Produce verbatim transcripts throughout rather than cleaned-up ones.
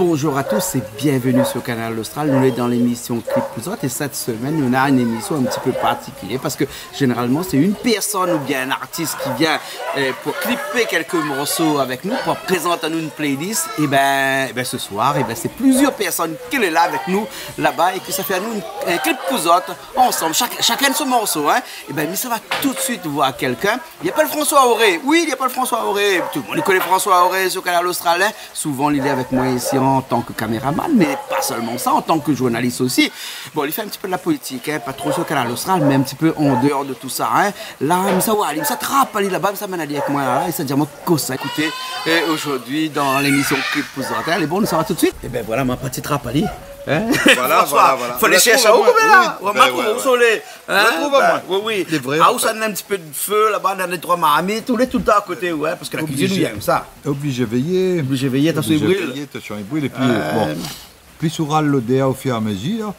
Bonjour à tous et bienvenue sur Kanal Austral. Nou lé dan lémisyon Clip pou zot é sèt semèn nou néna in émisyon in ti pé partikilié parske zénéralman sé in pèrsone oubien in artis ki vien, euh, pou klipé kèlk morso avèk nou, pou prézant anou in playlist. É bin, é bin, se soir, é bin, sé plizièr pèrsone ki lé la avèk nou laba é ki sa fé anou in, in Clip pou zot ansanm, shak-, shakinn son morso, hein. É bin, mi sava tout de suite voir kèlkin. Li apèl François Auré. Oui, li apèl François Auré. Tout le monde i koné François Auré sur Kanal Austral, hein. Souvan li lé avèk moin isi an tan ke kaméraman, mé pa sèlman sa, an tan ke zournalis osi. Bon, li fé in ti pé de la politik, hein, pa tro sur Kanal Austral, mé in ti pé an déor de tout sa, hein. La, mi sa oir ali, mi sa trap ali laba, mi sa amenn ali avèk moin la, la, é sa di amoin kosa ékouté, euh, zordi dan lémisyon Clip pou zot, hein. Lé bon, nou sava tout de suite. É bin voilà, ma parti trap ali. Hein ? Voilà, François, voilà, voilà. Fo alé shèrsh aou, oui. Ou la trouv amoin, koman la ? Ou la mark koman ou lé. Hein ? Ou la trouv amoin. Bin oui, oui. Lé vré, an fèt. Ah, ou sa néna in ti pé de fé laba, néna dé troi marmit, ou lé toultan a koté, ouais, parske la kuizine, nou yèm sa. Oblizé véyé. Oblizé véyé, atansyon, i bril. Oblizé véyé, atansyon, i bril. Épi, euh, bon, plis ou ral lodèr o fur é a mezir,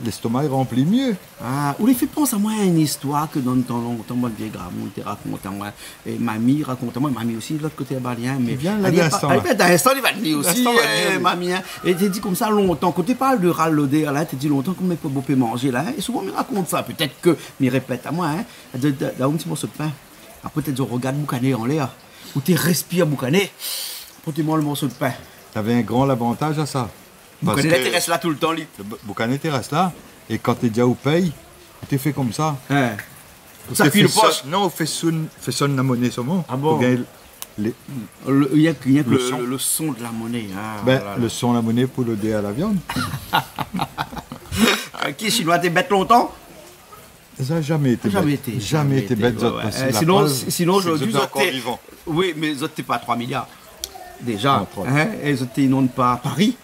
lestoma i ranpli myé. Ah, ou la fé pans amoin in zistoir ke dan tan lontan, bann vié gramoun té rakont amoin. É mami rakont amoin, mami osi, lot koté laba, hein, mé... Li vien la, ali, dan in instan, ali, la. Dan in instan, li va vni osi, mami, hein. É té di konmsa lontan, kan té parl de ral lodèr la, té di lontan ke moin pé, moin pé manzé la, hein. É souvan mi rakont sa, pétèt ke mi répèt amoin, hein. Da, da, da in ti morso de pin. Apré, té di, ou rogard boukané anlèr, ou té respir boukané, pou té manz le morso de pin. Lavé in gran lavantaz a sa. Boukané té rès la toultan, li. Parske le bou-, boukané té rès la, é kan té di aou pèy, ou té fé konmsa. Hein. Ou té fé son-, non, ou fé son-, fé sonn la moné solman. Ah bon ? Pou gingn lé... Le, rienk, rienk le, le son de la moné, ah, bin, voilà. Le son la moné pou lodèr la viann. Ah, ki, shinoi té bèt lontan ? Zot la zamé été bèt. Zamé été, zamé été bèt, ouais, zot, ouais. Euh, sinon, sinon, zordi, zot té ankor vivan. Oui, mé zot té pa troi miliar. Déza, hein, é zot té inonn pa Paris.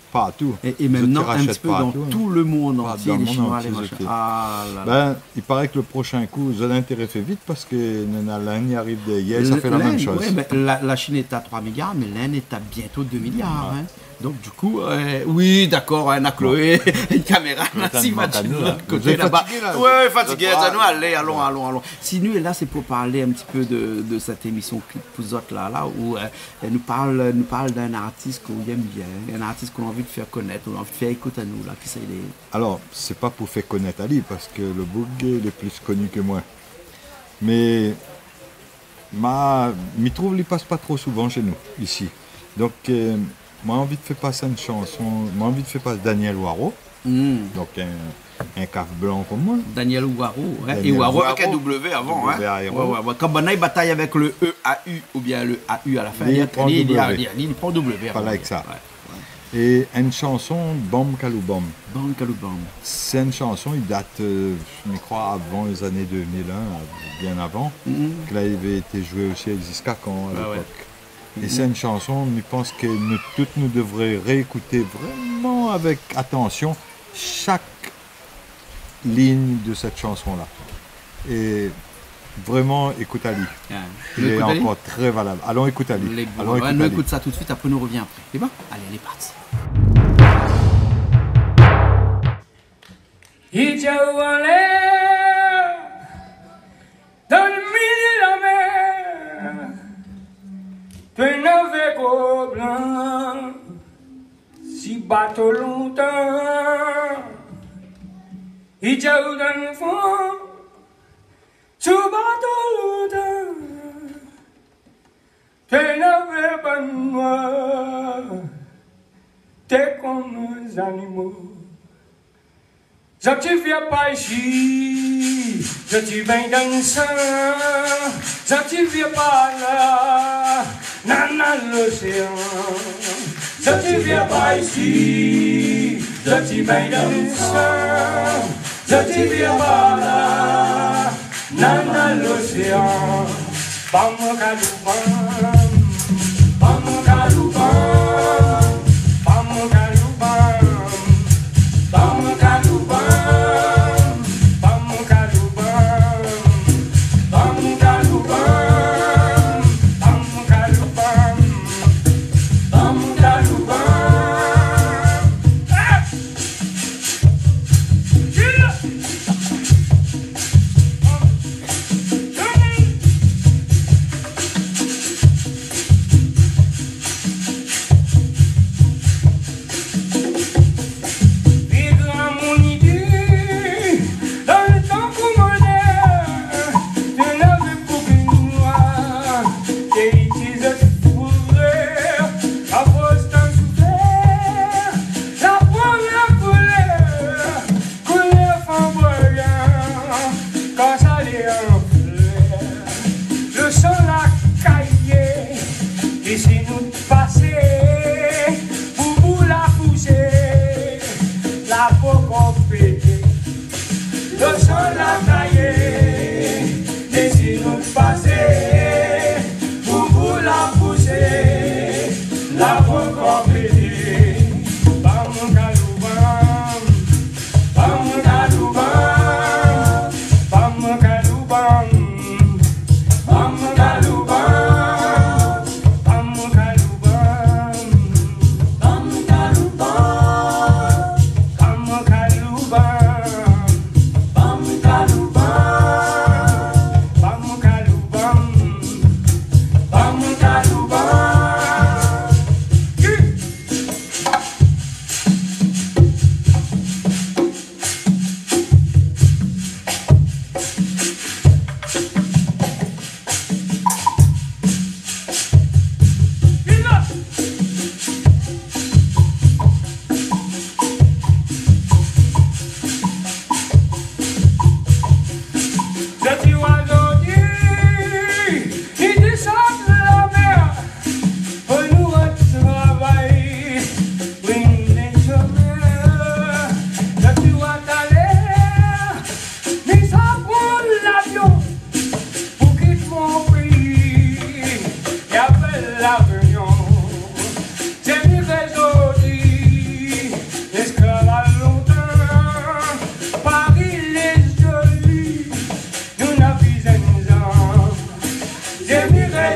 Partou. É, é mintnan, in ti pé dan tout le monn antié, lé Shinoi, lé machin. Ah la la. Bin, i paré ke le proshin kou, zot la intéré fé vit parske néna linn i ariv dèrièr, sa fé la mèm shoz. Ouais, mé la, la Chine lé a troi miliar, mé l'Inde lé a bientôt deux milliards, hein. Donk, du kou, euh, oui, dakor, hein, na Chloé, in kaméra, la, si, i imazine lot koté laba. Zot lé fatigé la. Ouais, fatigé, sa nou alé, alon, alon, alon. Si nou lé la, sé pou parl in ti pé de, de sèt émisyon Clip pou zot la, la, ou, euh, nou parl, nou parl d'in artis ke ou yèm bien, in artis ke ou la anvi de fé konèt, ou la anvi de fé ékout anou, la, kisa i lé ? Alor, sé pa pou fé konèt ali, parske le boug lé plis koni ke moin. Mé ma, mi trouv li pas pa tro souvan shé nou, isi. Donk, euh, moin la anvi de fé pas in shanson, moin la anvi de fé pas Danyèl Waro. Hmm. Donk, in, in kaf blan konm moin. Danyèl Waro, hein. Danyèl Waro avèk in W avan, hein. W A R O. Ouais, ouais, ouais. Kan banna i batay avèk le E A U oubien le A U a la fin, li, li pran W avan. Li, li pran W avan. Voilà, avèk sa. Ouais. É in shanson, Banm Kalou Banm. Banm Kalou Banm. Sé in shanson, i dat, euh, mi kroi, avan lé zané deux mille un, bien avan, ke la lavé été zoué osi èk Ziska Kan a lépok. Ouais, ouais. É sé in shanson, mi pans ke nou tout, nou devré réékouté vréman avèk atansyon shak lign de sèt shanson-la. É vréman, ékout ali. Ah, nou ékout ali ? Lé ankor trè valab. Alon ékout ali. Lé bon. Alon ékout ali. Nou ékout sa tout de suit, apré nou revien apré. Lé bon ? Alé, lé parti. I tien ou anlèr, dan le milié la mèr, pé navé gro blan. Si bato lontan, i tien ou dan le fon, si bato lontan, té navé bann noir, té konm zanimo. Zot i vien pa isi, zot i bingn dan san. Zot i vien pa la, nana loséan. Zot i vien pa isi, zot i bingn dan san. Zot i vien pa la, nana loséan. Banm kalou banm, banm kalou banm, banm kalou banm, banm kalou banm, banm kalou banm, banm kalou banm, banm kalou banm, banm kalou banm. Ah!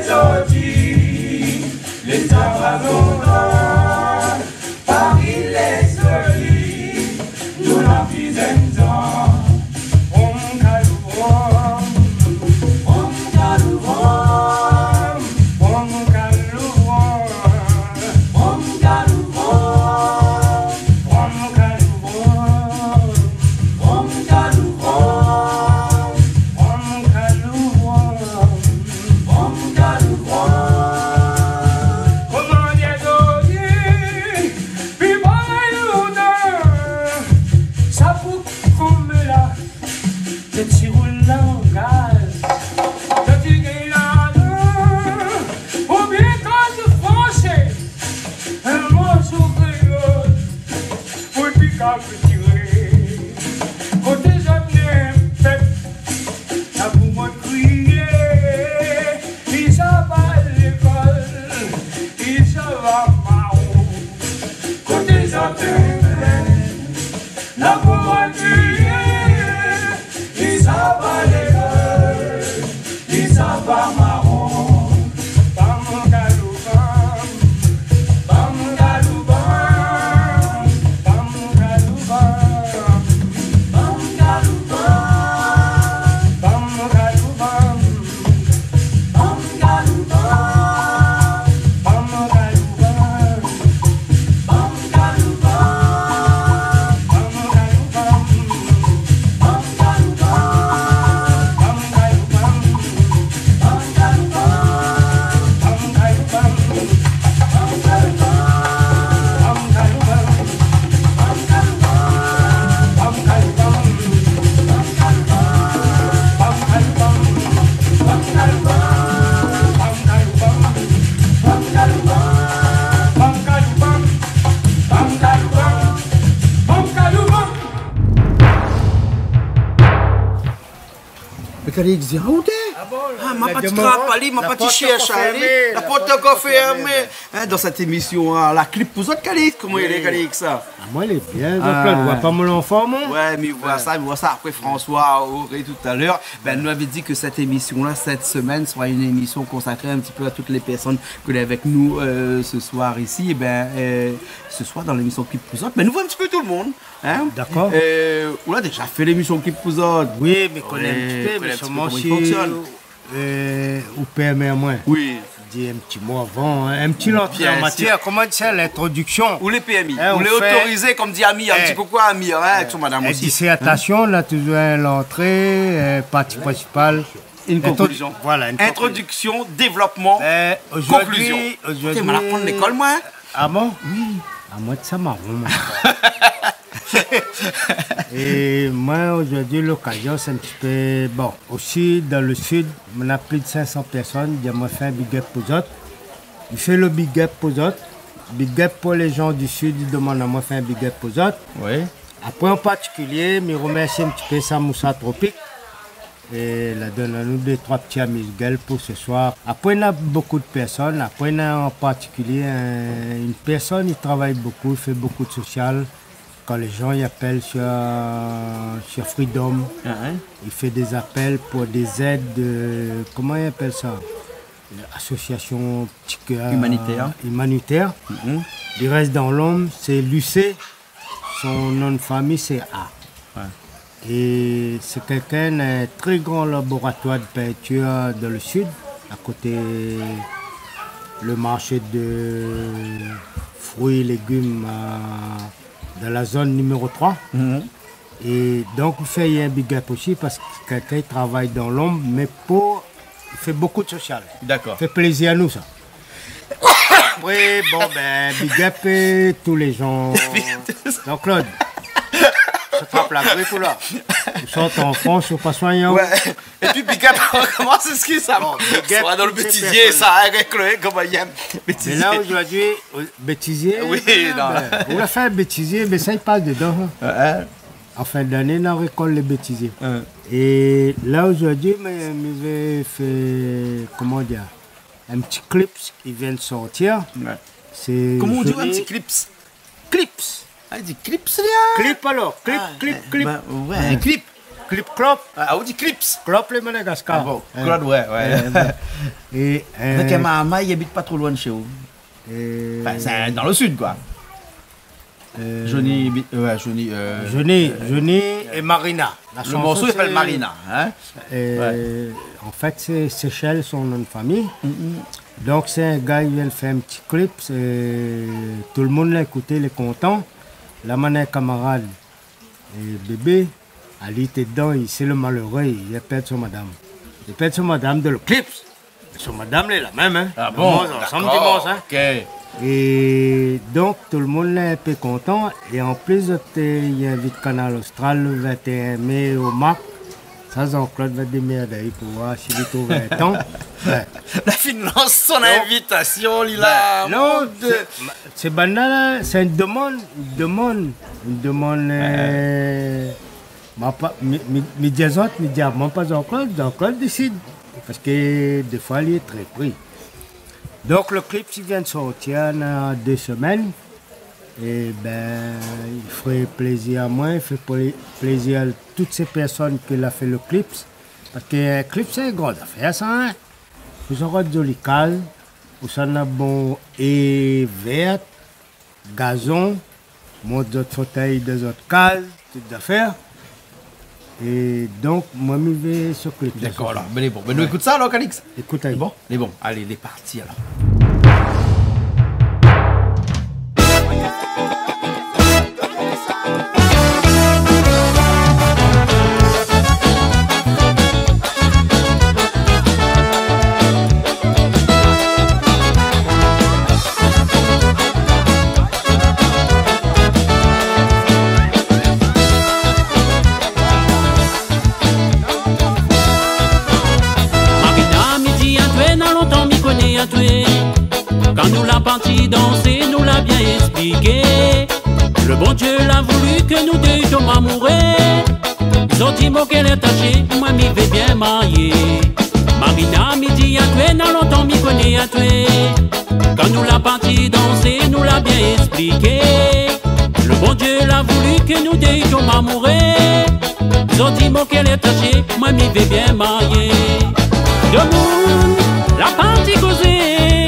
Zordi, lé Savazotan, parmi lé zoli, nou la fizèn zan. Bom kalou bom, bom kalou bom, bom kalou bom, bom kalou bom. Bom kalou bom, bom kalou bom, bom kalou bom, bom kalou bom. Koman dir zordi, pi bon lontan, sa pou konm la. Sé ti roul langaz, sa ti gingn ladan, oubien kan ti fransé, in morso kréol, pou pi ka tiré. Koté zot néna pèp, la pou mont kriyé, i sava lékol, i sava maron. Koté zot néna pèp, la pou mont kriyé, i sava lékol, i sava maron. Bam kalou bam, bam kalou bam, bam kalou bam, bam kalou bam, bam kalou bam. Mé Calix, di aou té ? Ah bon, ma pa ti trap ali, ma pa ti shèrsh ali. La port ankor fèrmé. In, dan sèt émisyon, in, la klip pou zot, Calix. Koman i lé, Calix ? Ah, moin lé bien, donk la, nou voi pa mon lanfan, moin. Wé, mé voilà sa, mé voilà sa. Apré François, Auré, talèr, bin, nou lavé di ke sèt émisyon-la, sèt semèn, sra in émisyon konsakré in ti pé a tout lé pèrsone ke lé avèk nou, eu, se soir isi. É bin, eu, se soir, dan lémisyon Klip pou zot, bin, nou voi in ti pé tout le moun, in. Dakor. Eu, ou la déza fé lémisyon Klip pou zot. Oui, mé koné in ti pé, mé koné in ti pé solman koman i fonksyone. Eu, ou pèrmé amoin. Oui. Di in ti mo avan, in, in ti lantré an matièr. Bien sir. Koman i di sa, lintrodiksion ? Ou lé P M I, in, ou lé otorizé, kom di Amir, in ti koukou a Amir, in, avèk son madam osi. Ou fé in disertasion, la touzour in lantré, in parti prinsipal. In konklizion. Voilà, in konklizion. Introdiksion, dévlopman, konklizion. Bin, zordi, zordi... Té, ma la aprann lékol, moin, in. Ah bon ? Oui. Ah, moin, sa ma ron, moin. É moin, zordi, lokazion, sé in ti pé, bon, osi, dan le sid, nou na plis de sink san pèrsone, di amoin fé in big up pou zot. Mi fé le big up pou zot. Big up pou lé jan di sid, i domann amoin fé in big up pou zot. Oui. Apré, an partikilié, mi romèrsi in ti pé Samoussa Tropique. É la donn anou dé, troi ti amizgèl pou se soir. Apré, na bokou de pèrsone. Apré, na an partikilié, in, in pèrsone, i travay bokou, i fé bokou de sosial. Kan lé jan i apèl sur, sur Freedom, ah, in, i fé dé apèl pou dé zèd, eu, koman i apèl sa ? Asosiasion ti kèr imanitèr. Imanitèr. Mhm. Li rès dan lonb, sé Lucé. Son non de fami, sé A. Wé. É sé kèlkin, in trè gran laboratoir de peintir dan le sid, a koté le marché de fruits et légumes, eu, dan la zone numéro trois. Mhm. É donk, mi fé in big up osi, parske kèlkin i travay dan lonb, mé pou, i fé bokou de sosial. Dakor. Fé plézir anou, sa. Apré, bon, bin, big up, eu, tout lé jan. Jean-Claude, sa trap la grip ou la ? Ou sort an Frans, ou pa soign aou ? Wé. Épi big up, koman, sé sak sa ? Bon, big up, soi dan le tout sé bétizié, pèrsone sa, in, avèk Chloé, koman i yèm bétizié. Mé la, zordi, eu, bétizié, oui, bin, non, bin, ou la fé in bétizié, mé sa i pas dedan, in. Wé, in. An fin d'ané, na rékolt lé bétizié. In. É la, zordi, mi, mi vé fé, koman dir, in ti clips ki vien de sortir. Wé. Sé... Koman i di, in ti clips ? Clips. Ah, i di clips, la. Clip alor, clip, clip, clip. Ah, bin, wé, in clip. Clip Clop. Ah, ou di Clips. Clop, lé Madagascar. Ah bon, Claude, ouais, ouais. Avèk in marmay i abit pa tro loin de shé ou. Enfin, sé dan le sud, koi. Johnny, ouais, Johnny, Johnny é Marina. Le morso i apèl Marina, hein. An fèt, sé Séchèl son nom de famiy. Donk, sé in gars i vien fé in ti clip, tout le moun la ékouté, lé kontan. La, mon kamarad, Bébé, ali té dedan, li, sé le maléré, li la pèrd son madam. Li la pèrd son madam dan le clip. Son madam lé la mèm, hein. Ah bon, dakor, ansanm dimansh, hein. OK. É donk, tout le moun lé in pé kontan. É an plis, zot té invit Kanal Austral le vingt et un mai o MAK. Sa, Jean-Claude va démèrd ali pou voir si li trouv in tan. Ouais. La fine lans son invitasion, li la. Non, sé, sé bann-la, la, sé in demann, in demann, in demann, ma pa, mi, mi, mi di azot, mi di, ah, moin pa Jean-Claude, Jean-Claude i désid. Parske défoi, li lé trè pri. Donk, le clip i vien de sortir, na dé semèn. É bin, i fé plézir amoin, i fé plé-, plézir a tout sé pèrsone ke la fé le clip. Parske in clip, sé in gran zafèr, sa, hein. Fo sa rod zoli kaz, fo sa na bon é vèr, gazon, mont zot fotèy dan zot kaz, tout zafèr. É donk, moin, mi vé so clip. Dakor, alor. Bin, lé bon. Bin, nou ékout sa, alor, Calix ? Ékout, alé. Bon, lé bon. Alé, lé parti, alor. Marina, mi di atoué, na lontan mi koné atoué. Kan nou la parti dansé, nou la bien èspliké. Le bon Dieu la voulu ke nou dé i tonm amouré. Zot i di moin kèl lé tashé, moin mi vé bien marié. Marina, mi di atoué, na lontan mi koné atoué. Kan nou la parti dansé, nou la bien èspliké. Le bon Dieu la voulu ke nou dé i tonm amouré. Zot i di moin kèl lé tashé, moin mi vé bien marié. Demoun la parti kozé,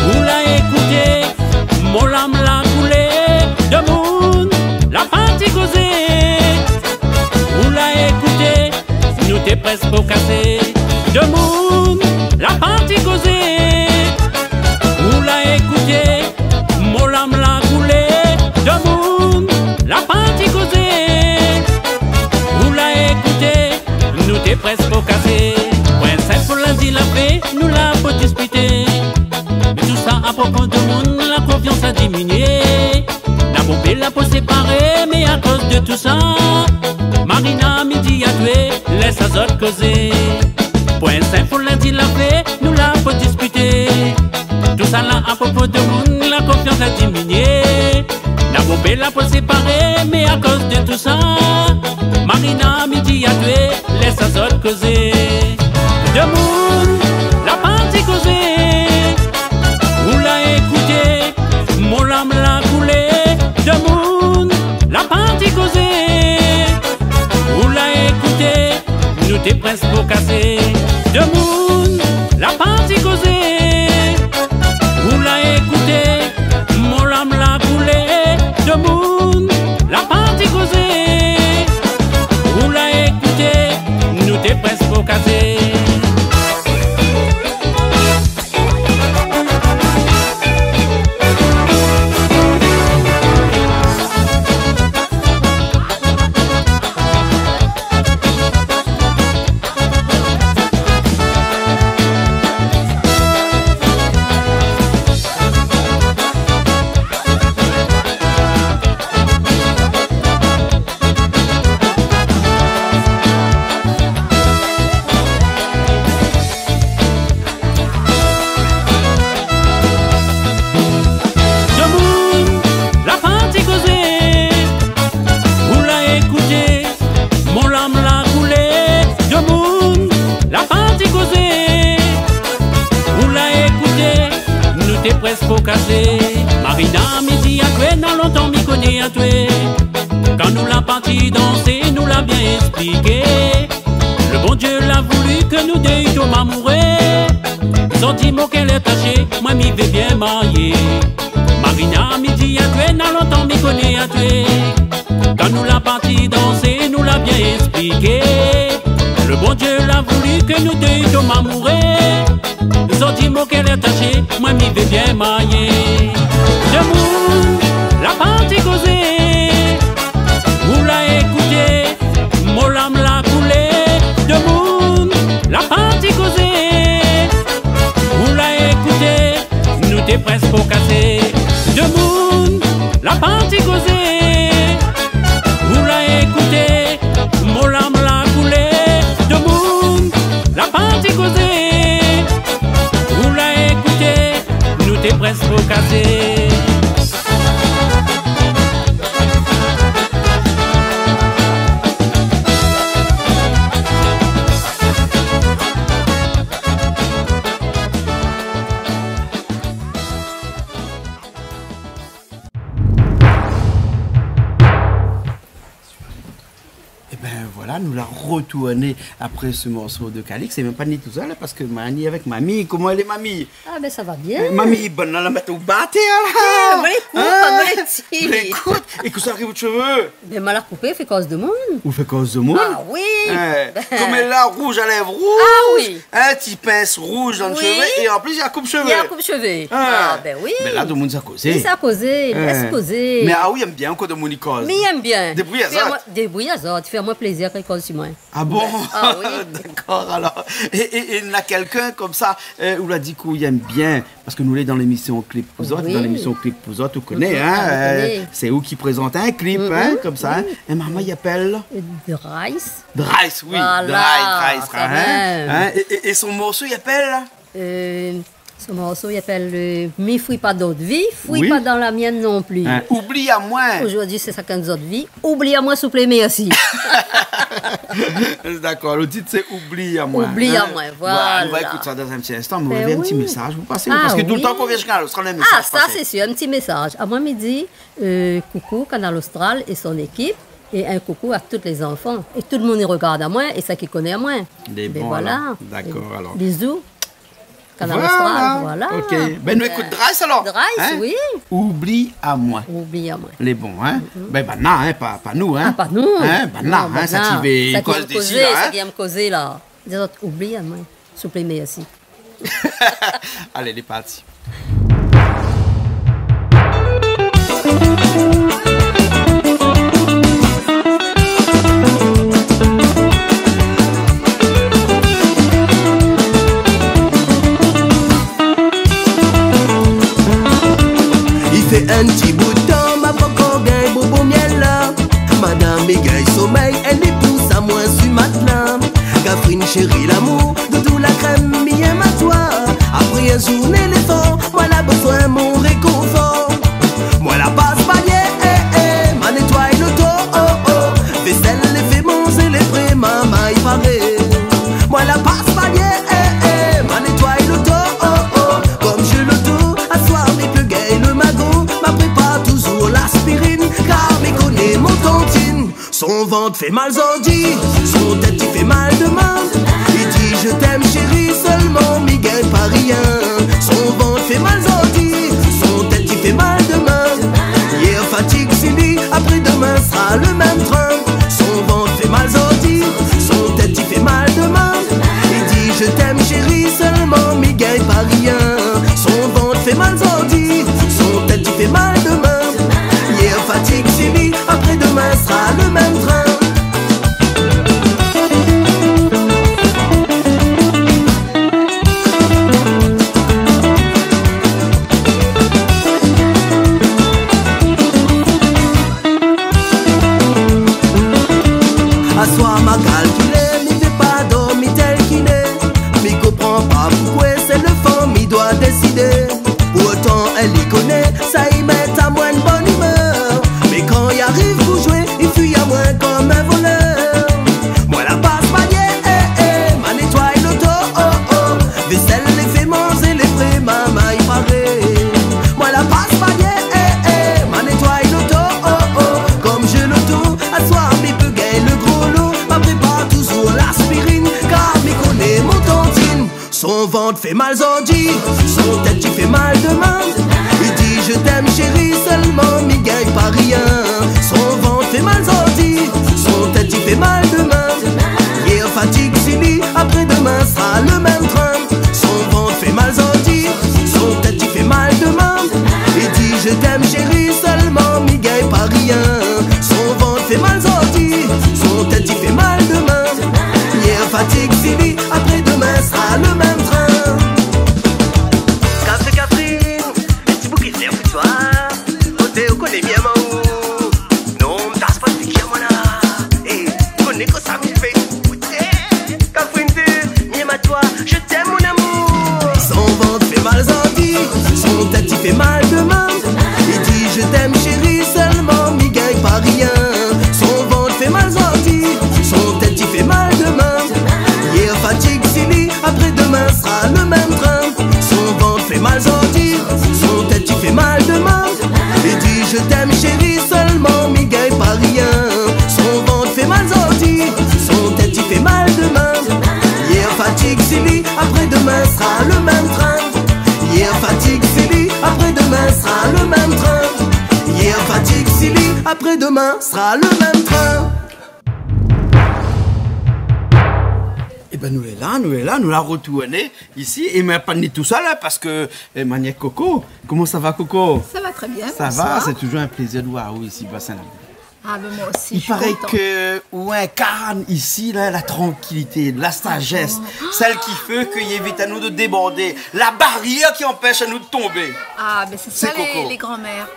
ou la ékouté, mon larm la koulé. Demoun la parti kozé, ou la ékouté, nou té prèsk pou kasé. Demoun la parti kozé, ou la ékouté, mon larm la koulé. Demoun la parti kozé, ou la ékouté, nou té prèsk pou kasé. Pwin sinp pou la di la fé, nou la pou dispité. Mé tousa apropo demoun, la konfians la diminié. Na bonpé la pou séparé, mé akoz de tousa, Marina, mi di atoué, lès azot kozé. Pwin sinp pou la di la fé, nou la pou dispité. Tousala apropo demoun, la konfians la diminié. Na bonpé la pou séparé, mé akoz de tousa, Marina, mi di atoué, lès azot kozé. Demoun la parti kozé, ou la ékouté, mon larm la koulé. Demoun la parti kozé, ou la ékouté, nou té prèsk pou kasé. Demoun la parti kozé, ou la ékouté, mon larm la koulé. Demoun la parti kozé, ou la ékouté, nou té prèsk pou kasé. Demoun la parti kozé, ou la ékouté, mon larm la koulé. Demoun la parti kozé, ou la ékouté, nou té prèsk pou kasé. Marina, mi di atoué, na lontan mi koné atoué. Kan nou la parti dansé, nou la bien Piké. Le Bondié la voulu ke nou dé i tonm amouré. Zot i di mon kèr lé taché, moin mi vé bien marié. Marina mi di atoué, na lontan mi koné atoué. Kan nou la parti dansé, nou la bien èspliké. Le Bondié la voulu ke nou dé i tonm amouré. Zot i di mon kèr lé taché, moin mi vé bien marié. Demoun la parti kozé, ou la ékouté, mon larm la koulé. Demoun la parti kozé, ou la ékouté, nou té prèsk pou kasé. Demoun la parti kozé, ou la ékouté, mon larm la koulé. Demoun la parti kozé, ou la ékouté, nou té prèsk pou kasé. Ébin voilà, nou la retourné apré se morso de Calix. É mèm pa ni tousèl, parske ma ni avèk mami. Koman i lé, mami ? Ah bin, sa va bien. Mami, bann la, la mèt ou batèr la. Ah, moin lé kout, moin lé ti. Moin lé kout. É kosa i ariv out shevé ? Bin, ma la koupé, fé koz demoun. Ou fé koz demoun ? Ah oui. Koméla, rouj a lèv rouj. Ah oui. In ti pins rouj dan le shevé. Oui. É an plis, i la koup shevé. I la koup shevé. Ah bin oui. Bin la, demoun sa kozé. Li sa kozé, lès kozé. Mé ah oui, i èm bien kan demoun i koz. Mé i èm bien. Débrouy azot. Fé amoin, débrouy azot. Fé amoin plézir kan i koz si moin. Ah bon ? Ah oui. Dakor, alor. É, é, é na kèlkin konmsa, ou la di k'ou i èm bien, parske nou lé dan lémisyon Clip pou zot, dan lémisyon Clip pou zot, ou koné, in, sé ou ki prézant in clip, in, konmsa, in. É momon i apèl ? Drais. Drais, oui. Voilà, Drais, Drais, kan mèm. In, é, é, é son morso i apèl ? Euh, son morso i apèl, euh, Mi fri pa dan out vi, fri pa dan la mienne non pli. In, Oubli amoin. Zordi sé shakinn zot vi. Oubli amoin, souplé, mèrsi. Dakor, le tit sé Oubli amoin. Oubli amoin, voilà. Nou va ékout sa dan in ti instan, mé ou navé in ti mésaz pou pasé, parske toultan kan ou vien Kanal Austral, in mésaz pasé. Ah sa sé sir, in ti mésaz. Amoin mi di, euh, koukou Kanal Austral é son ékip, é in koukou a tout lé zanfan, é tout le moun i rogard amoin, é sak i koné amoin. Bin bon, voilà. Dakor, alor. Bizou. Kanal Austral, voilà. OK. Bin nou ékout Drais alor. Drais, oui. Oubli amoin. Oubli amoin. Lé bon, in. Bin banna, in, pa, pa nou, in. Ah, pa nou. In, banna, in, sa ki vé koz dési la, in. Sa ki èm kozé la. Di azot, oubli amoin. Souplé, mèrsi. Alé, lé parti. I fé in ti bout tan, ma pankor gingn bonbon mièl la. Madam i gingn somèy, èl i pous amoin si matla. Kafrine shéri lamour, doudou la krèm, mi yèm atoi. Apré in zourné léfor, moin la bezoin mon rékonfor. Moin la pas balié, eh, eh, ma nétoiy loto, oh, oh. Vésèl lé fé, manzé lé pré, marmay paré. Moin la pas balié, eh, eh, ma nétoiy loto, oh, oh. Kom mi zoué loto, aswar mi pé gingn le mago, ma prépar touzour laspirine, kar mi koné mon tantine. Son vant i fé mal zordi, son tèt i fé mal demin. I di, je t'aime chérie, sèlman mi gingn pa rien. Son vant i fé mal zordi, son tèt i fé mal demin. Yèr fatig fini, apré demin sra le mèm trin. Son vant i fé mal zordi, son tèt i fé mal demin. I di, je t'aime chérie, sèlman mi gingn pa rien. Son vant i fé mal zordi, son tèt i fé mal demin. Yèr fatig fini, apré demin sra le mèm trin. Vant i fé mal zordi, son tèt i fé mal domin. I di, "Je t'aime, chérie", sèlman mi gingn pa rien. Son vant i fé mal zordi, son tèt i fé mal domin. Yèr fatig fini, apré domin sra le mèm trin. Son vant i fé mal zordi, son tèt i fé mal domin. I di, "Je t'aime, chérie", sèlman mi gingn pa rien. Son vant i fé mal zordi, son tèt i fé mal domin. Yèr fatig fini, apré domin sra le mèm trin. Kafé Kafrine, in ti bout ki fé pou toi. Koté ou koné bien, maman. Non, tas pa de ki, moin la. Eh, koné kosa mi fé. Kafrine, mi aime à toi, je t'aime, mon amour. Son vant i fé mal zordi, son tèt i fé mal domin. I di, "Je t'aime, chérie", sèlman mi gingn pa rien. Son vant i fé mal zordi, son tèt i fé mal domin. Yèr fatig fini, apré domin sra le mèm trin. Son vant i fé mal zordi, son tèt i fé mal domin. I di, "Je t'aime, chérie", sèlman mi gingn pa rien. Son vant i fé mal zordi, son tèt i fé mal domin. Yèr fatig fini, apré domin sra le mèm trin. Yèr fatig fini, apré domin sra le mèm trin. Yèr fatig fini, apré domin sra le mèm trin. Ében, nou lé la, nou lé la, nou la retourné isi, é mi lé pa ni tousèl, in, parske, eh, mi néna Coco. Koman sa va, Coco ? Ça va très bien, bonsoir. Sa va, sé toujour in plézir de voir aou isi, Bassin Lagoon. Ah, ben, moi aussi, je suis contente. I paré ke ou inkarn isi, la, la trankilité, la sajès, sèl ki fé ke i évit anou de débordé, la barièr ki anpèsh anou de tonbé. Ah, ben, c'est ça, les, les grands-mères.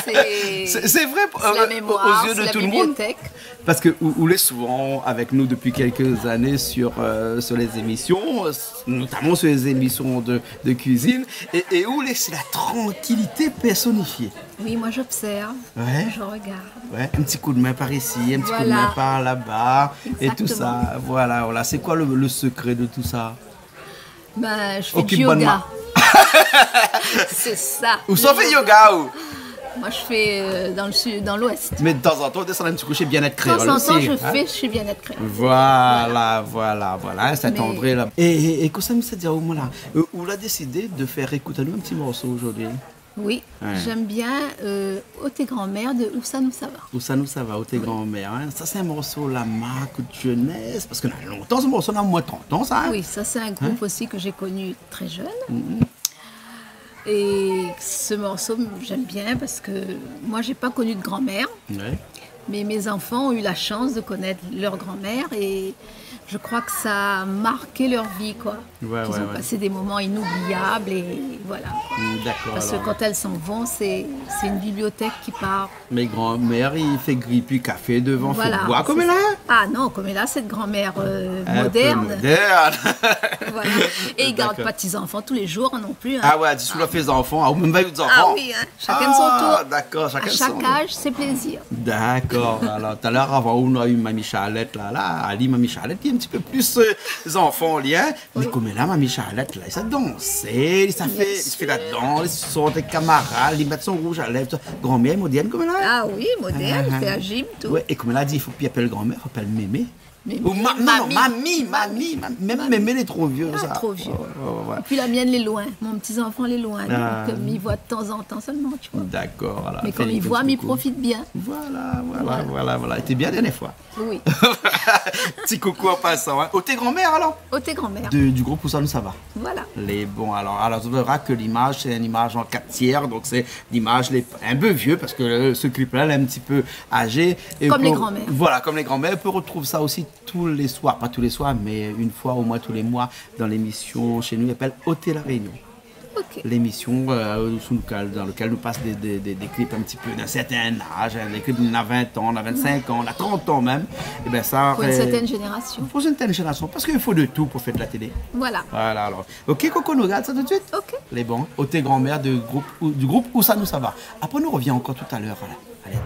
C'est, c'est vrai, c'est la mémoire, c'est la bibliothèque. Parske ou, ou lé souvan avèk nou dopi kèlk zané sur, euh, sur les émissions, euh, notamment sur les émissions de, de cuisine, é, é ou lé, sé la trankilité pèrsonifié. Oui, moi j'observe, je regarde. Ouais, in ti kou d'min par isi, in ti kou d'min par laba, é tousa. Voilà. Exactement. Voilà, voilà. Sé koi le, le sekré de tousa ? Ben, je fais du yoga. Okip bann min. C'est ça, le yoga. Ousa ou fé yoga, ou ? Moi, je fais, euh, dans le sud, dans l'ouest. Mé tanzantan ou désann in ti kou shé Bien-être Créole osi, in ? De temps en temps, je fais chez Bien-être Créole. Voilà, voilà, voilà, in, sèt andré la. É, é, é kosa mi sa di aou, moin la, euh, ou la désidé de fé ékout anou in ti morso zordi ? Oui, j'aime bien, euh, Oté granmèr de Ousa nou sava. Ousa nou sava, Oté granmèr, in. Sa sé in morso la mark out jenès, parske na lontan, se morso la, omoin trant an sa, in. Oui, ça, c'est un groupe aussi que j'ai connu très jeune. Et ce morceau, j'aime bien parce que moi, j'ai pas connu de grand-mère. Ouais. Mais mes enfants ont eu la chance de connaître leur grand-mère et je crois que ça a marqué leur vie, quoi. Ouais, ouais, ouais. Qu'ils ont passé des moments inoubliables et voilà, quoi. Mm, d'accord, alors. Parce que quand elles s'en vont, c'est, c'est une bibliothèque qui part. Mé granmèr i fé gripi kafé dovan fé d'boi, koméla ? Voilà, c'est ça. Ah non, koméla, c'est de grand-mère, euh, moderne. Un peu moderne. Voilà. D'accord. Et ils gardent pas de petits-enfants tous les jours non plus, hein. Ah ouais, di si ou la fé zanfan, ah, ou mèm pa u zanfan. Ah oui, hein. Chacun son tour. Ah, d'accord, chacun son tour. À chaque âge, ses plaisirs. D'accord. Alors, talèr, avan, ou na u Mami Charlette la, la, ali, Mami Charlette, li lé in ti pé plis, euh, zanfan, li, in. Oui. Mé koméla, Mami Charlette la, li sa dansé, li sa fé, li fé la dans, li sort èk kamarad, li mèt son rouj a lèv, tousa. Granmèr moderne koméla, in ? Ah oui, moderne, i fé la gym, tout. Ouais, é koméla, di, i fo pi apèl granmèr, i fo apèl mémé. Mémé, non, non, mami, mami, mami. Mèm mémé lé tro vié, sa. Ah, tro vié. Ouais, ouais, ouais, ouais. Et puis la mienne, elle est loin. Mon petit-enfant, il est loin. Ah. Donc, euh, mi voi de temps en temps seulement, tu vois. D'accord, voilà. Mais comme il voit, mi profite bien. Voilà, voilà, voilà, voilà. Té bien dèrnié foi. Oui. Ti coucou en passant, hein. Oté granmèr, alors ? Oté granmèr. De, du groupe Ousa nou sava. Voilà. Lé bon, alors, alors, ou vèra ke l'image, c'est une image en quatre tiers, donc c'est l'image lé, un peu vieux, parce que, euh, ce clip-là, il est un petit peu âgé. Comme les granmèr. Voilà, comme les granmèr. On peut retrouver ça aussi tous les soirs, pas tous les soirs, mais une fois au moins tous les mois dans l'émission chez nous, il appelle Oté La Réunion. Ok. L'émission, euh, sous lequel, dans lequel nous passe des, des, des, des clips un petit peu d'un certain âge, hein, des clips d'il y a vingt ans, d'il y a vingt-cinq ans, d'il y a trente ans même. Et ben ça, pour une certaine génération. Pour une certaine génération, parce qu'il faut de tout pour faire de la télé. Voilà. Voilà, alors. Ok, Coco, nou gard sa tout de suite ? Ok. Lé bon. Oté granmèr de groupe, ou, du groupe Ousa nou sava. Après, nou revien encore tout à l'heure, voilà. Allez.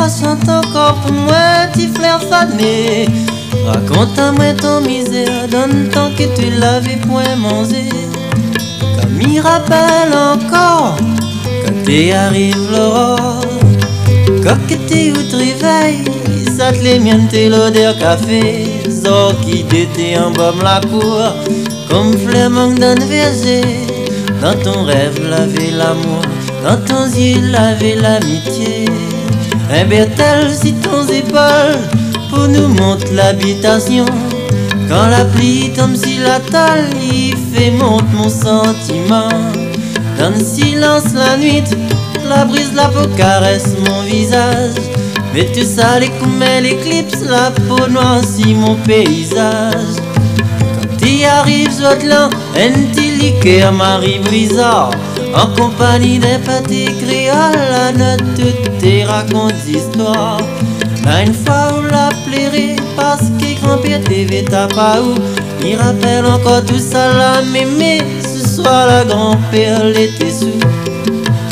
Shant ankor pou moin, ti flèr fané. Rakont amoin ton mizèr, dan tan ke té lavé poin manzé. Kan mi rapèl ankor, kan té ariv loror, kok té out révèy, sat lé mièn té lodèr kafé, zor ki dété an bòm lakour, konm flèr mang dan vèrzé, dan ton rèv lavé lamour, dan ton zié lavé lamitié. In bèrtèl si ton zépol pou nou mont labitasion. Kan la pli i tonm si la tol, i fé mont mon santiman. Dan silans la nuit, la briz la po karès mon vizaz. Mé tousa lé konm in léklips, la po noir si mon péizaz. Kan té ariv zot la, in ti likèr Marie Brizard, an konpani d'in paté kréol, la not tout té rakont zistoir. La in foi ou la pléré, parske granpèr té vé tap aou. Mi rapèl ankor tousala, mémé, se soir la granpèr lété sou.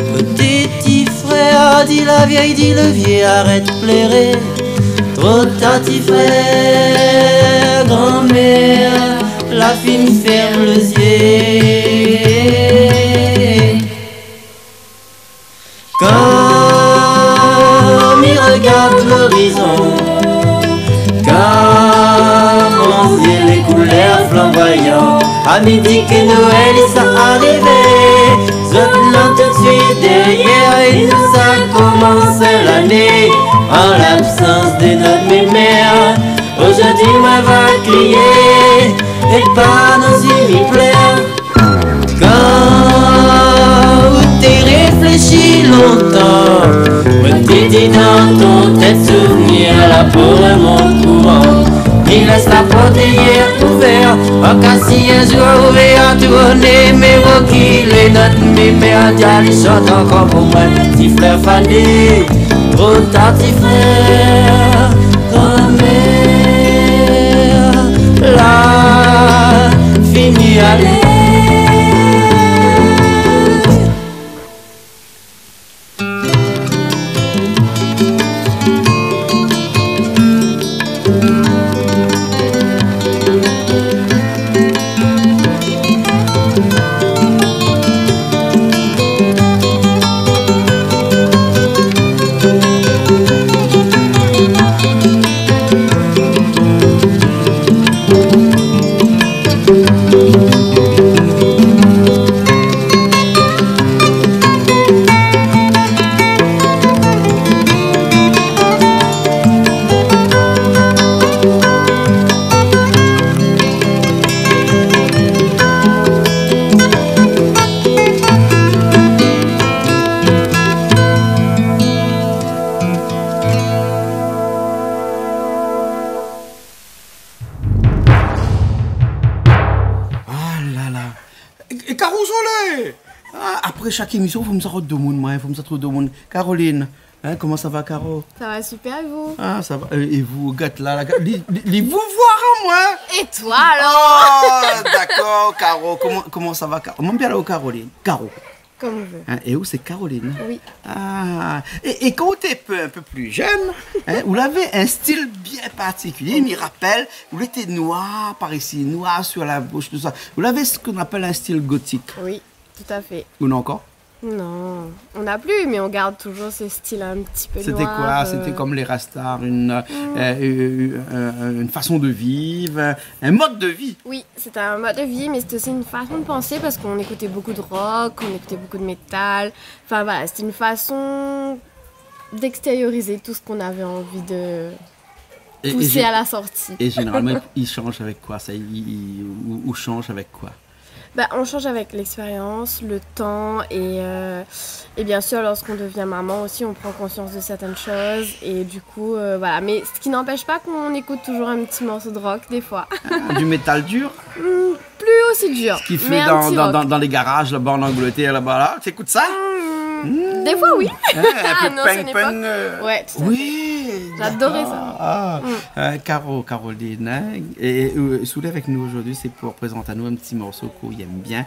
Koté ti frèr, di la vièy, di le vié, arèt pléré. Tro tar ti frèr, granmèr la fine fèrm le zié. Kan mi regard lorizon, kan mon zié lé koulèr flanboyan, a mi di ke Noèl i sa arivé. Zot la tout suit dèrièr é nou sa komans lané an labsans de not mémèr. Ozordi moin va krié é pa nou zi mi plèr. Kan ou té réfléshi lontan, moin té di dan ton tèt souvnir la po remont kouran. Mi lès la port dèrièr ouvèr, an ka si in zour ou vé artourné, mé ou ki lé not mémèr, diab li shant ankor pou moin, ti flèr fané, tro tar ti frèr, granmèr la fine alé. Ah la la. É, é Caro Soleil ! Ah, apré shak émision, fo mi sa rod domoun, moin, fo mi sa trouv domoun. Caroline, hein, koman sa va, Caro ? Ça va super, et vous ? Ah, sa va. Euh, é vou, gat la, la, li, li, li vou voir amoin. Et toi, alors ? Oh, dakor, Caro. Koman, koman sa va, Caro ? Mon bien la, Caroline. Caro. Comme on veut. Hein, é ou sé Caroline ? Oui. Ah, é, é kan ou té in pé, in pé pli jenn, hein, ou lavé in stil bien partikilié, mi rapèl, ou lété noir par isi, noir sur la bouche, tout ça. Ou lavé sak i apèl in stil gotik. Oui, tout à fait. Ou non ankor ? Non, on n'a plus, mais on garde toujours ce style un petit peu noir. C'était quoi ? C'était comme les Rastas, une, euh, euh, euh, une façon de vivre, un, un mode de vie. Oui, c'était un mode de vie, mais c'était aussi une façon de penser parce qu'on écoutait beaucoup de rock, on écoutait beaucoup de métal. Enfin voilà, c'était une façon d'extérioriser tout ce qu'on avait envie de pousser à la sortie. Et, et gé-, et généralement, il change avec quoi, ça ? Il, il, ou, ou change avec quoi ? Bah, on change avec l'expérience, le temps et, euh, et bien sûr, lorsqu'on devient maman aussi, on prend conscience de certaines choses et du coup, euh, voilà. Mais ce qui n'empêche pas qu'on écoute toujours un petit morceau de rock des fois. Ah, du métal dur ? Hmm, plus aussi dur, mais un petit rock. Ce qui fait dans, dans, dans, dans les garages là-bas en Angleterre, là-bas, là, t'écoutes ça ? Hmm, des fois, oui. Hein, un peu punk, punk, euh, ouais, tout à fait. Oui, j'adorais ça. D'accord. Ah, euh, Caro, Caroline, hein, et, et, euh, si ou lé avèk nou zordi, sé pou prézant anou in ti morso k'ou èm bien.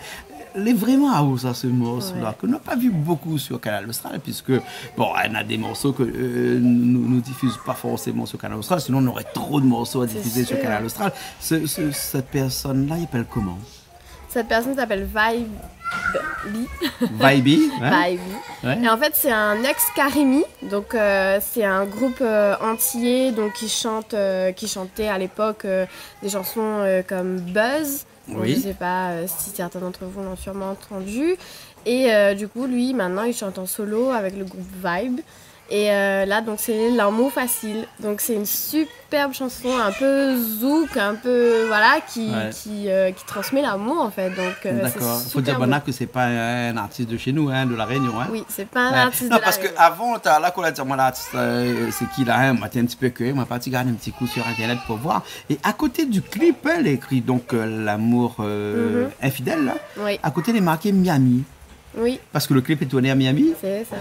Lé vréman aou sa, se morso-la, ke nou la pa vi bokou sur Kanal Austral, puisque, bon, néna dé morso ke, euh, nou, nou difiz pa forséman sur Kanal Austral, sinon nou noré tro de morso a difizé sur Kanal Austral. Se, se, sèt pèrsone-la, i apèl koman ? Cette personne s'appelle Vibe. Vibe, ouais. Vibe. Ouais. Et en fait, c'est un ex-Karimi. Donc, euh, c'est un groupe, euh, antillais, donc, qui chante, euh, qui chantait à l'époque, euh, des chansons, euh, comme Buzz. Donc, je sais pas, euh, si certains d'entre vous l'ont sûrement entendu. Et, euh, du coup, lui, maintenant, il chante en solo avec le groupe Vibe. Et, euh, là, donc, c'est L'amour facile. Donc, c'est une superbe chanson, un peu zouk, un peu, voilà, qui, qui, euh, qui transmet l'amour, en fait. Donc, euh, c'est super beau. D'accord. Faut dire, banna, ke sé pa in artis de chez nous, hein, de La Réunion, hein. Oui, c'est pas un artiste de La Réunion. Non, parske avan, talèr la, kan ou la di amoin l'artis, euh, sé ki la, hein, moin té in ti pé kirié, moin la parti gard in ti kou sur internet pou voir. É a koté du clip, hein, lé ékri, donc, euh, L'amour, euh, infidèle, la. Oui. A koté, lé marké Miami. Oui. Parske le clip est tourné à Miami ? C'est ça.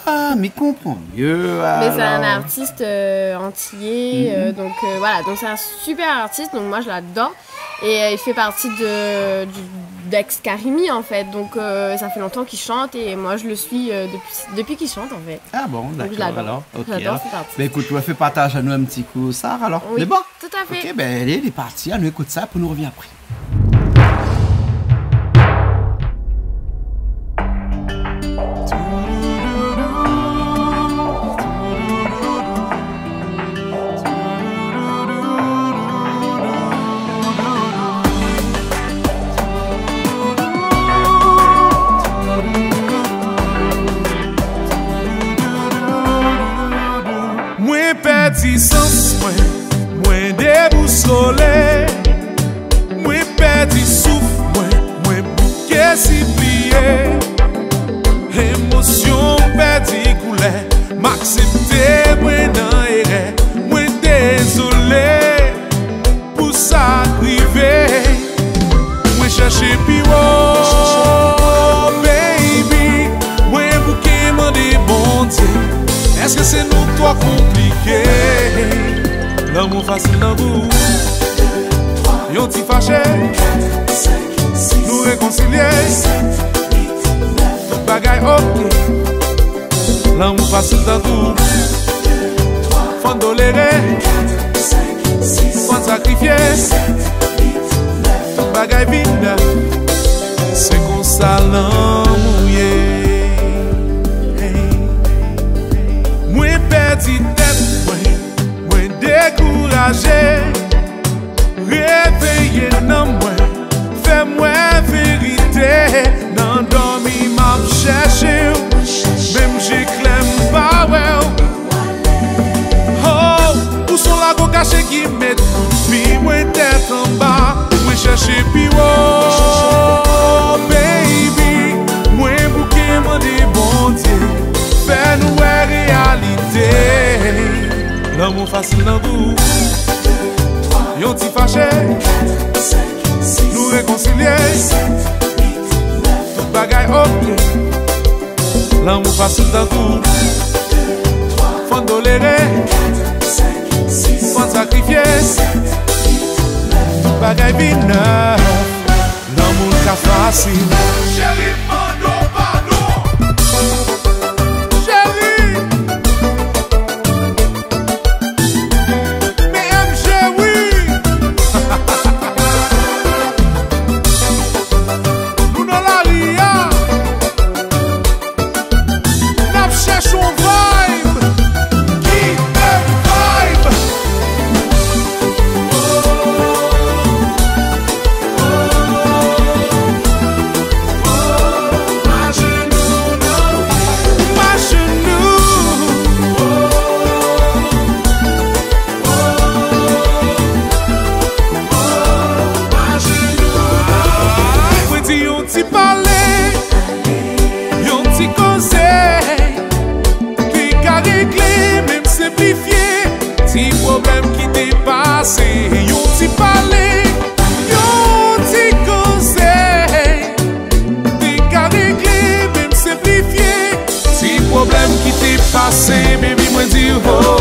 Ah, mi konpran mié, alor. Mais c'est un artiste, euh, antillais, euh, donc, euh, voilà, donc c'est un super artiste, donc moi je l'adore. Et, euh, il fait partie de, du, d'ex-Karimi, en fait, donc, euh, ça fait longtemps qu'il chante et moi je le suis, euh, depuis, depuis qu'il chante, en fait. Ah bon, d'accord, alors. Donc je l'adore. Ok, alors. J'adore cet artiste. Ben écoute, ou fé partaz anou in ti kou sa, alor. Oui, tout à fait. Lé bon ? Ok, ben alé, lé parti, anou ékout sa, pou nou rovien apré. Moin pèrdi sans moin, moin débousolé. Moin pèrdi souf moin, moin bouké siplié. Émosion pèrdi koulèr, ma aksépté moin dan érèr. Moin dézolé pou sa rivé. Moin shèrshé pi wo, baby. Moin bouké mandé Bondié, èske sé nou tro konpliké ? Lanmour fasil dan gou. Yon ti fashé, nou rékonsilié. Tout bagay oké. Lanmour fasil dan gou. Fann toléré, fann sakrifié. Tout bagay vin, sé konsa lanmour yé. Moin pèrdi tèt moin, moin dékourazé. Révéyé nanm moin, fé moin vérité. Dan dòmi m ap shèrshé ou, mèm zé klèr m pa wè'w. Oh, ousa ou la, gro kashé ki mèt tout vi moin tèt anba. Moin shèrshé pi wo, baby. Moin bouké mandé Bondié fé nou wèr réalité. Lanmour fasil dan gou. Yon ti fashé, nou rékonsilié. Tout bagay oké. Lanmour fasil dan gou. Fann toléré, fann sakrifié. Tout bagay vin nèf. Lanmour ka fasil. Chéri, padon, padon. Chéri. Mé M G, wi. Nou dan lari a. N ap shèrsh on vibe. Ki bèl vibe. Moin di yon ti palé, yon ti kozé, ki ka réglé, mèm sinplifié, ti problèm ki té pasé. Yon ti palé, yon ti kozé, ki ka réglé, mèm sinplifié, ti problèm ki té pasé. Baby, moin di, oh.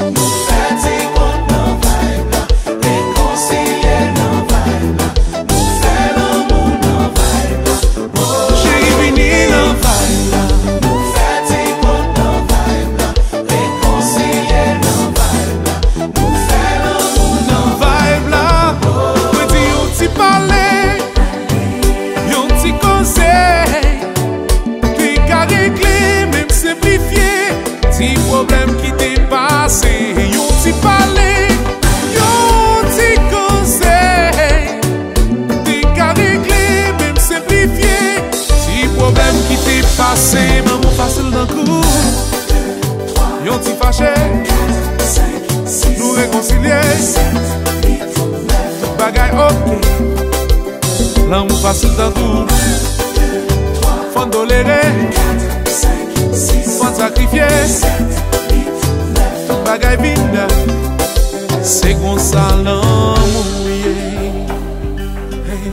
Nou fé ti kont dan vibe la, rékonsilié dan vibe la, nou fé lanmour dan vibe la. Gay, oké. Lanmour fasil tann tou. Fo doléré. Fo sakrifié. Tout bagay vin. Sé konsa lanmour yé. Hey.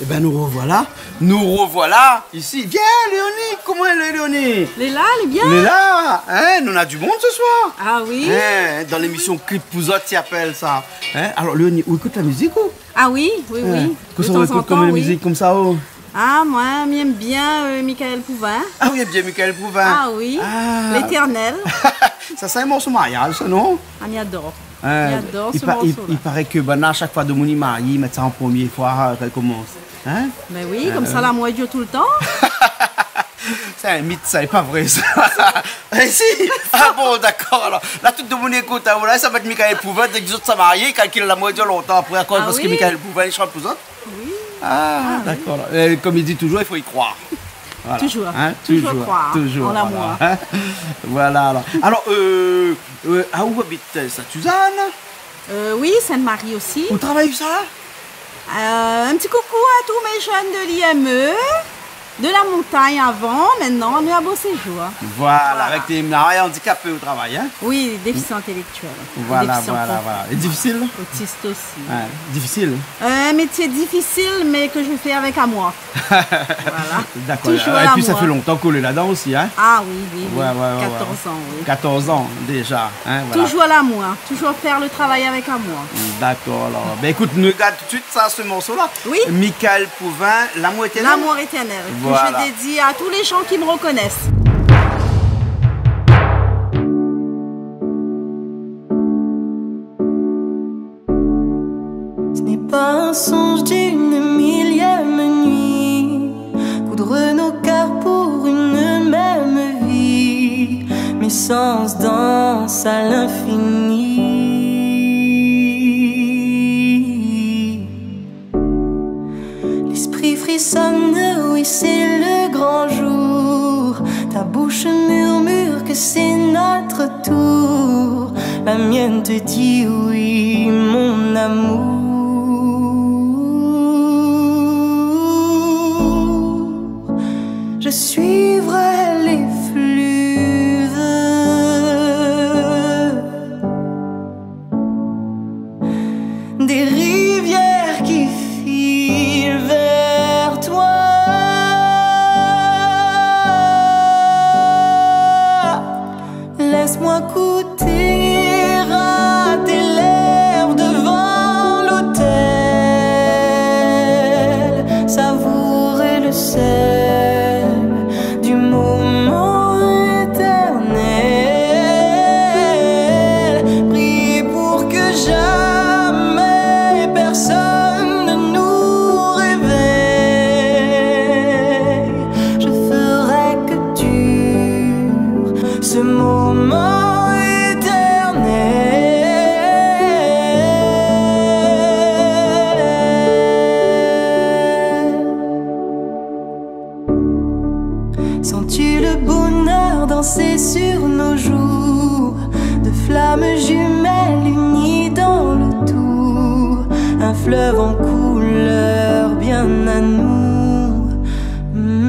Ében, nou rovoila. Nou rovoila isi. Vien, Léonie. Koman i lé, Léonie ? Lé la, lé bien. Lé la. Hin, nou na du moun se soir. Ah oui. Hin, dan lémision Clip pou zot, i apèl sa. Hin, alor, Léonie, ou ékout la mizik, ou ? Ah oui, oui, oui. Hin, kosa ou ékout konm mizik konmsa, ou ? Ah, moin, mi èm bien, euh, Michael Pouvin. Ah oui, bien Michael Pouvin. Ah oui. Ah. L'Éternel. Sa, sé in morso mariaz, sa, non ? Ah, mi ador. Hin, mi ador se morso-la. I paré ke, bin, a shak foi domoun i mari, i mèt sa an promié foi, kan i komans. Hin ? Bin oui, konmsa, lamour i dir toultan. Sé in mit, sa, lé pa vré, sa. Eh, si. Ah bon, dakor, alor. La, tout domoun i ékout, hin, voilà, sa va èt Michael Pouvin, dèk zot sa marié, i kalkil lamour i dir lontan apré, akoz, parske Michael Pouvin i shant pou zot. Ah oui. Ah, dakor, alor. Eh, konm i di toujour, i fo i kroir. Voilà. Toujour. Hin, toujour kroir an lamour. Toujour, voilà, hin. Voilà, alor. Alor, euh, euh, a, ou abit, euh, Sainte-Suzanne ? Euh, oui, Sainte-Marie osi. Ou travay ousa ? Euh, in ti koukou a tout bann jenn de l'I M E, de la Montagne avan, mintnan nou lé a Beau Séjour. Voilà, avèk dé malad andikapé ou travay, hin ? Oui, défisian intélektièl. Voilà, voilà, voilà. É difisil ? Otis osi. Ouais, difisil. Euh, un métier difficile, mais que je fais avec amour. Voilà. Dakor. Toujour lamour. É pi, sa fé lontan ou lé ladan osi, hin ? Ah oui, oui, oui. Ouais, ouais, ouais, ouais. Quatorze ans, oui. Quatorze ans déja, hin, voilà. Toujour lamour, toujour fé le travay avèk amour. Dakor, alor. Bin, ékout, nou gard tout suit sa, se morso-la. Oui. Michael Pouvin, L'amour éternel. L'amour éternel, que je dédie à tous les gens qui me reconnaissent. Voilà. Ce n'est pas un songe d'une millième nuit, coudre nos cœurs pour une même vie, mes sens dansent à l'infini. L'esprit frissonne, oui, c'est le grand jour. Ta bouche murmure que c'est notre tour. La mienne te dit oui, mon amour. Je suivrai les fleuves, des rivières qui filent vers toi. Laisse-moi goûter à tes lèvres devant l'autel, savourer le sel du moment éternel. Prier pour que jamais personne ne nous réveille. Je ferai que dure ce moment éternel. Sens-tu le bonheur danser sur nos joues ? Deux flammes jumelles unies dans le tour, un fleuve en couleur bien à nous. Hmm.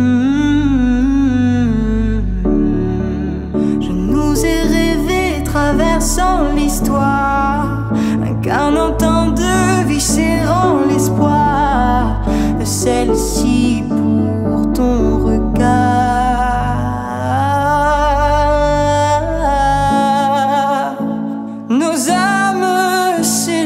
Je nous ai rêvé traversant l'histoire, incarnant tant de vies, serrant l'espoir de celle-ci pour ton regard. Nos âmes s'élèvent.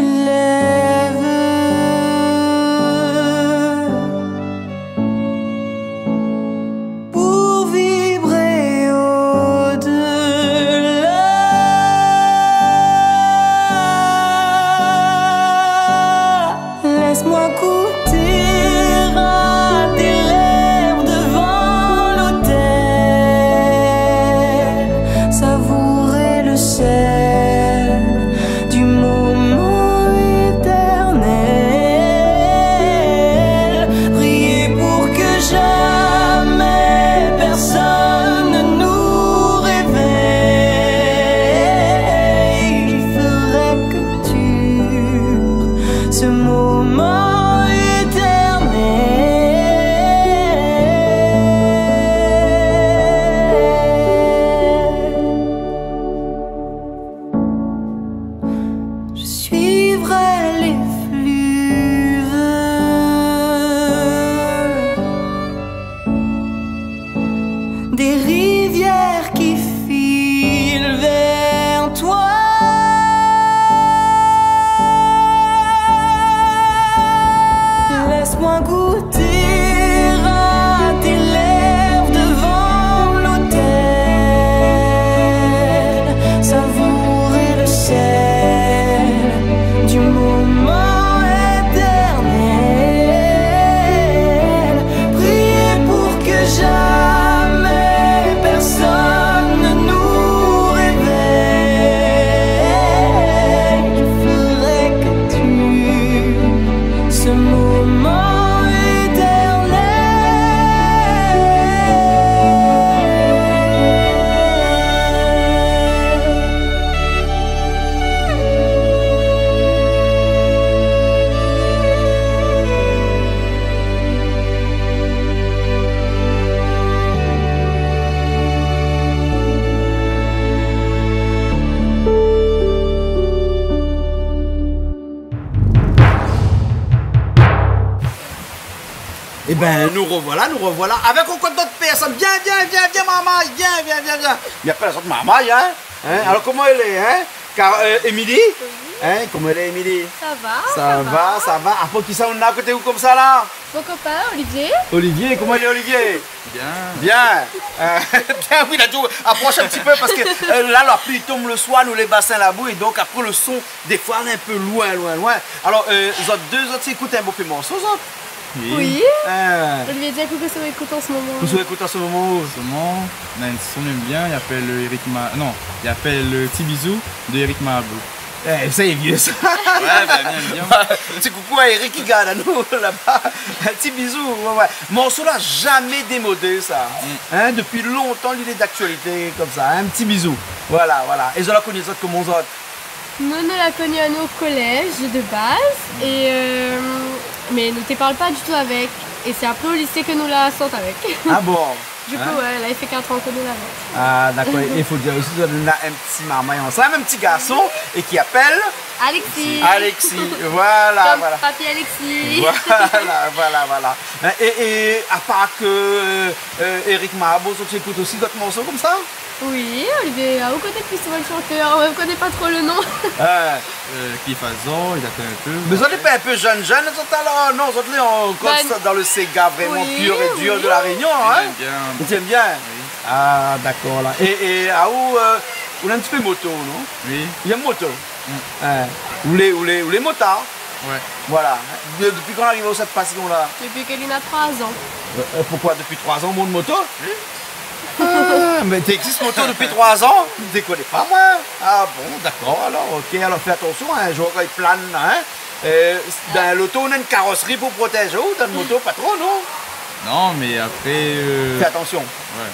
Des rivières qui filent vers toi. Laisse-moi goûter à tes lèvres devant l'autel. Savourer le sel du moment éternel. Prier pour que jamais personne ne nous réveille. Il faudrait que tu, ce moment éternel. Ében, nou rovoila, nou rovoila avèk ankor dot pèrsone. Vien, vien, vien, vien, marmay, vien, vien, vien, vien. Mi apèl azot marmay, in. In ? Alor, koman i lé, in ? Kar, euh, Émilie ? Oui. In, koman i lé, Émilie ? Sa va, sa va, sa va. Apré, kisa ou néna akoté ou konmsa la ? Mon kopin, Olivier. Olivier, koman i lé, Olivier ? Bien. Bien. Euh, bien, oui, la di, aprosh in ti pé parske, euh, la, la pli i tonm le soir, nou lé Basin Labou, é donk apré le son, défoi, lé in pé loin, loin, loin. Alor, euh, zot dé, zot i ékout in bonpé morso, zot ? Oui. Oui. Euh. Olivier, di anou kosa ou ékout an se moman. Kosa ou ékout an se moman ? An se moman, néna in son mi èm bien, i apèl, euh, Eric Ma-, non, i apèl, euh, Ti Bizou de Eric Marabout. Eh, sa lé vié, sa. Ouais, bah, bien, bien. Ti koukou à Eric ki gard anou laba. Ti Bizou, ouais, ouais. Morso la zamé démodé, sa. Mm. In, dopi lontan, li lé d'aktualité konmsa, in, Ti Bizou. Voilà, voilà. É zot la koni azot koman, zot ? Nou, nou la koni anou o kolèz de baz, é, euh, mé nou té parl pa ditou avèk. É sé apré o lisé ke nou la sort avèk. Ah bon ? Du coup, ouais, la i fé katr an ke nou la vwa. Ah, dakor. É i fo dir osi, zot néna in ti marmay ansam, in ti garson, é ki apèl Alexis. Alexis, voilà, voilà. Konm papi Alexis. Voilà, voilà, voilà. É, é apar ke, euh, Eric Marabout, zot i ékout osi dot morso konmsa ? Oui, Olivier, ah, ou koné plis, sé moin le shantèr, ou koné pa tro le non. Ah. Euh, Cliff Azor, i date in pé. Mé zot lé pa in pé jenn, jenn, zot alor ? Non, zot lé ankor dan le séga vréman pur é dir de La Rénion, in ? Bin, oui. Zot i èm bien. Oui. Ah, dakor, la. É, é, ah, ou, euh, ou néna in ti pé moto, non ? Oui. Ou èm moto ? Mm. In. Ou lé, ou lé, ou lé motar ? Ouais. Voilà. Dé-, dopi kan la ariv aou sèt pasion-la ? Dopi ke li na troi zan. Euh, euh, poukoué dopi troi zan ou mont moto ? Oui. Ah, mé té i égzis moto dopi troi zan ? Mi koné pa, moin. Ah bon, dakor, alor, OK, alor fé atansion, in, zour kan i plane, in. Euh, dan loto, ou néna in karosri pou protèz aou, dan moto, pa tro, non ? Non, mé apré, euh, fé atansion. Ouais.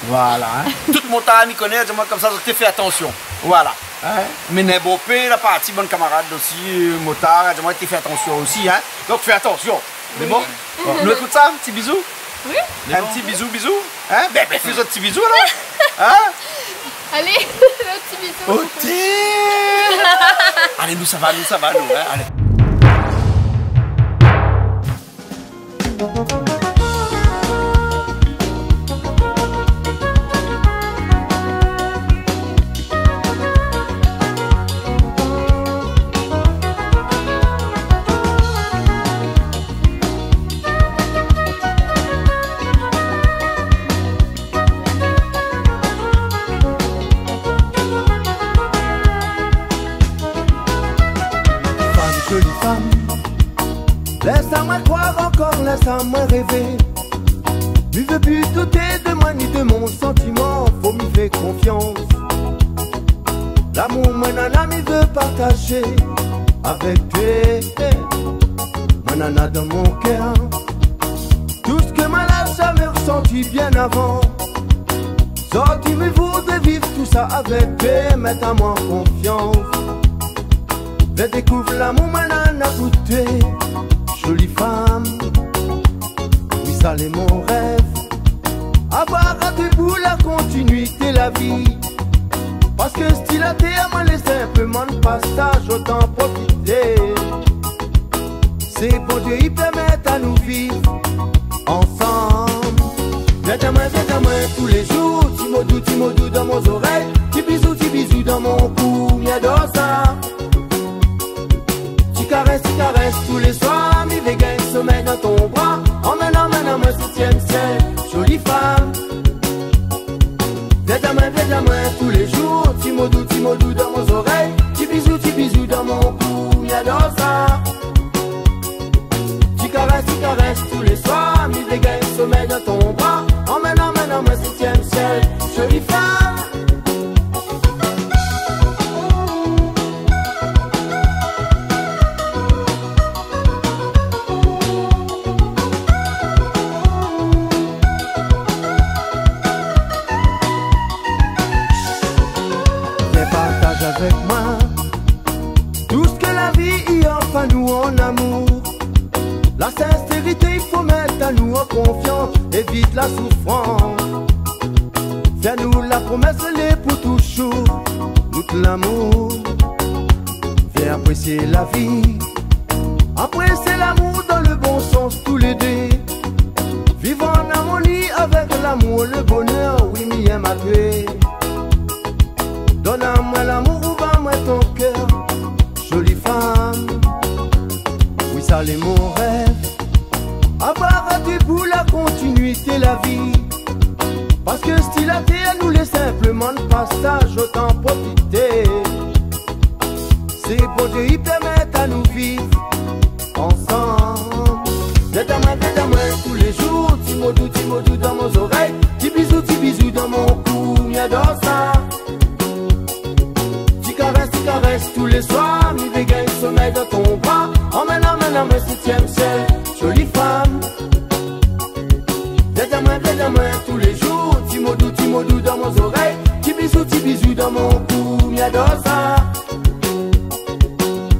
Voilà, in. Tout motar mi koné, di amoin konmsa, zot té fé atansion. Voilà. In ? Mé néna bonpé la parti, bann kamarad osi, euh, motar, di amoin té fé atansion osi, in. Donk fé atansion. Mé bon, nou ékout sa, Ti Bizou ? Oui. In ti bizou, bizou. In ? Bin, bin, fé zot ti bizou, alor. In ? Alé, lo ti bizou. Oté ! Alé, nou sava, nou sava, nou, in, alé. Fanm, zoli fanm, lès amoin kroir ankor, lès amoin révé. Mi vé pi douté de moin ni de mon santiman, fo mi fé konfians. Lamour moin nana, mi vé partazé avèk toi. Moin nana dan mon kèr tout sak moin la zamé rsanti bien avan. Zordi mi voudré viv tousa avèk toi, mèt amoin konfians. Vien dékouv lamour moin nana pou toi, zoli fanm. Oui, sa lé mon rèv, avoir aou pou la kontinuité la vi. Parske sti la tèr, moin lé sinploman pasaz, otan profité. Sé Bondié i pèrmèt anou viv ansanm. Vien dan moin, vien dan moin, tou lé zour zorèy, ti bizou, ti bizou dan mon kou, mi ador sa. Ti karès, ti karès tou lé soir, mi vé gingn somèy dan ton bra. Emmène, emmène amoin sétièm sièl, zoli fanm. Vien dan moin, vien dan moin tou lé zour, ti mo dou, ti mo dou dan mon zorèy, ti bizou, ti bizou dan mon kou, mi ador sa. Ti karès, ti karès tou lé soir, mi vé gingn somèy dan ton bra. Emmène, emmène amoin sétièm sièl, zoli fanm. Vien partaz avèk moin tout sak la vi i ofr anou an amour. La sinsérité i fo mèt anou an konfians, évit la soufrans. Fé anou la promès lé pou touzour, nout lamour. Vien aprésié la vi, aprésié lamour dan le bon sans tou lé dé. Viv an armoni avèk lamour, le bonèr, oui, mi èm anou. Donn amoin lamour, ouv amoin ton kèr, zoli fanm. Oui, sa lé mon rèv, avoir anou pou la kontinuité la vi. Parske si la tèr nou lé sinpleman pasaz, otan profité. Sé Bondié i pèrmèt anou viv ansanm. Vien dan moin, vien dan moin tou lé zour, ti mo dou, ti mo dou dan mon zorèy, ti bizou, ti bizou dan mon kou, mi ador sa. Ti karès, ti karès tou lé soir, mi vé gingn somèy dan ton bra. Emmène, emmène amoin sétièm sièl, zoli fanm. Vien dan moin, vien dan moin tou lé zour, ti mo dou, ti mo dou dan mon zorèy, ti bizou, ti bizou dan mon kou, mi ador sa.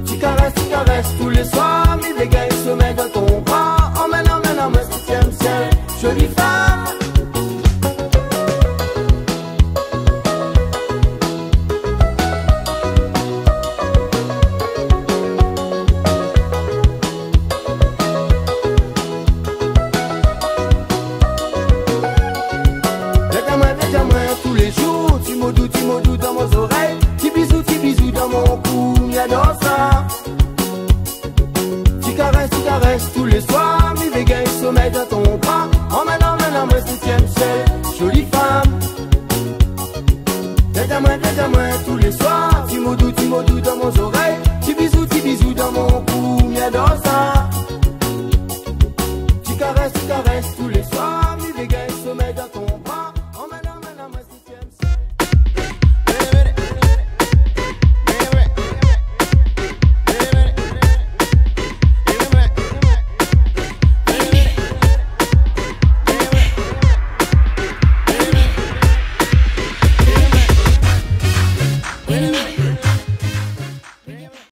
Ti karès, ti karès tou lé soir, mi vé gingn somèy dan ton bra. Emmène, emmène amoin sétièm sièl, zoli fanm.